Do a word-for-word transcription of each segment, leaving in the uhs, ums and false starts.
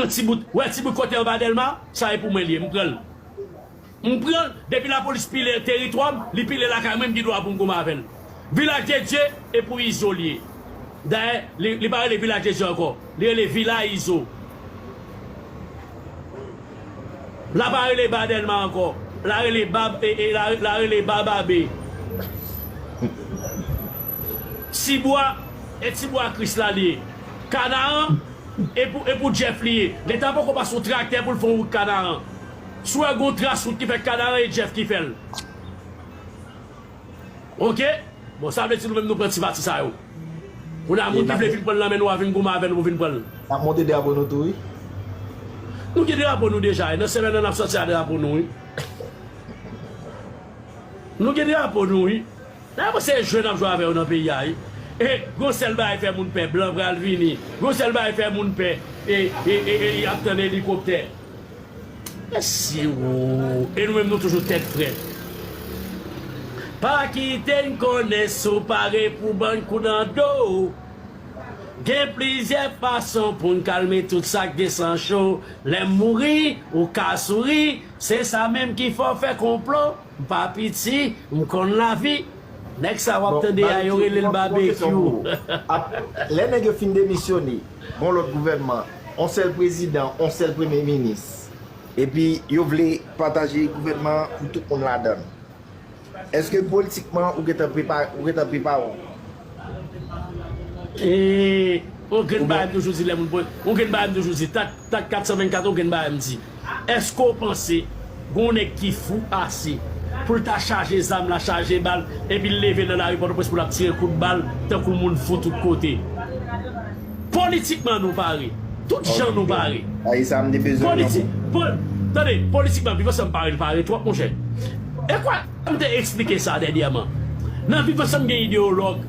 yon ti bout, wè ti bout kote anba Dèlma, sa e pou mwen li ye, m pran l. M pran l, depi lapolis pile teritwa m, li pile lakay mwen, m gen dwa pou m goumen avè l. Vilaj de Dye e pou Izo li ye. Dayè, li, li pa rele Vilaj de Dye ankò, li rele Vila Izo. La pa rele Ba Dèlma ankò, la rele Ba, e, e, la, la rele Ba Babe. Tibwa, e Tibwa Kris la li ye. Kanaran, e pou, e pou Jeff li ye. Leta poko pase yon traktè pou l fè yon wout Kanaran. Si w wè gon tras wout ki fèt Kanaran, e Jeff ki fè l. Oke? Bon, sa vle di nou menm nou pran ti pati sa yo. Kounye a, moun ki vle vin pran l nan men nou a vin goumen avè nou pou vin pran l. N ap monte drapo nou tou, wi. Nou gen drapo nou deja, e nan semèn nan n ap sòti a drapo nou, wi. Nou gen drapo nou, wi. Nan se jwe n ap jwe avè yo nan peyi a, wi. E, gon sèl bagay fè moun pè, blan pral vini. Gon sèl bagay fè moun pè, e, e, e, e, y ap tann elikoptè. Mèsi, o. E nou menm, nou toujou tèt frèt. Pa kite n konnen si w pare pou ban n kou nan do. Gen plizyè fason pou n kalme tout sa k desann cho. Lè m mouri, ou ka souri. Se sa menm ki fè w fè konplo. M pa piti, m konn lavi. Nèg sa w ap tande a, yo rele l Babekyou. Lè nèg yo fin demisyone, gon lòt gouvènman, on sèl prezidan, on sèl premye minis, epi yo vle pataje gouvènman an pou tout moun ladan l. Èske politikman ou gentan prepare, ou gentan prepare w? E, yon grenn bagay m toujou di lè moun pran, yon grenn bagay m toujou di, tak, tak kat san vennkat, yon grenn bagay m di. Èske w panse gon nèg ki fou ase pou l ta chaje zam la, chaje bal, epi l leve nan lari Pòtoprens pou l ap tire kout bal tankou moun fou tout kote? Politikman nou pare. Tout jan nou pare. Politik, pol, tande, politikman, Viv Ansanm pare, l pare twòp, monchè. E kwa? M te eksplike sa dènyèman. Nan Viv Ansanm gen ideyològ,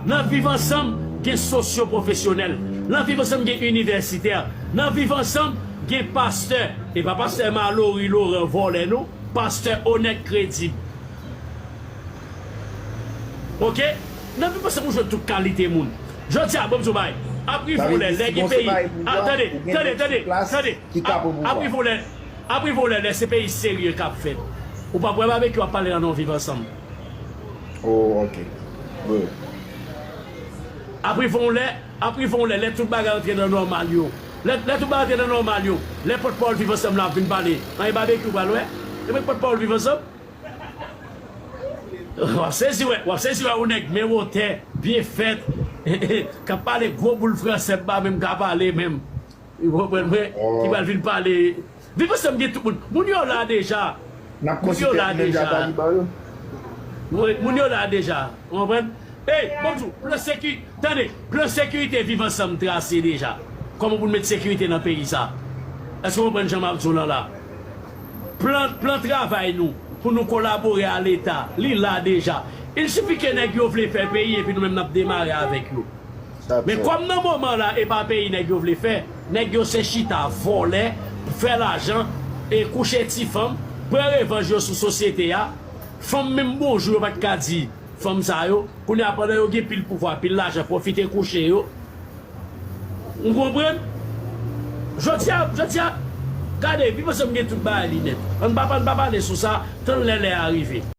nan Viv Ansanm gen sosyo-pwofesyonèl, nan Viv Ansanm gen inivèsitè, nan Viv Ansanm gen pastè, e pa pastè Malory Laurent vòlè non, pastè onèt, kredib. Oke? Nan Viv Ansanm ou jwenn tout kalite moun. Jodi a, ban m di w bagay. Ap rive yon lè, lè gen peyi. Tande, tande, tande, tande. Ap rive yon lè, ap rive yon lè, lè se peyi serye k ap fèt. Ou p ap wè Babekyou ap pale nan non Viv Ansanm. Oh, ok. Bon. Ap rive yon lè, ap rive yon lè, lè tout bagay antre nan nòmal yo. Lè, lè tout bagay antre nan nòmal yo, lè pòtpawòl Viv Ansanm la ap vin pale, an e Babekyou pral wè? E mwen pòtpawòl Viv Ansanm? W ap sezi wè, w ap sezi wè yon nèg men wotè, byen fèt, k ap pale gwo boul fransè, m pa menm ka pale menm. Ou konprann mwen? Ki pral vin pale. Viv Ansanm gen tout moun. Moun yo la deja. Moun yo la deja. Wi, moun yo la deja. Ou konprann? Ey, ban m di w, plan seki-, tande, plan sekirite Viv Ansanm trase deja. Kòman pou n met sekirite nan peyi sa? Èske w konprann jan m ap di w lan la? Plan, plan travay nou pou nou kolabore a Leta, li la deja. Il sifi ke nèg yo vle fè peyi epi nou menm n ap demare avèk yo. Men kòm nan moman la e pa peyi nèg yo vle fè, nèg yo se chita, vòlè, fè lajan, e kouche ti fanm, pran revanj yo sou sosyete a. Fanm menm bonjou yo pa t ka di fanm sa yo. Kounye a pandan yo gen pil pouvwa, pil lajan, pwofite kouche yo. Ou konprann? Jodi a, jodi a, gade, Viv Ansanm gen tout bagay li nèt. Ann pa, ann pa pale sou sa, tann lè lè a rive.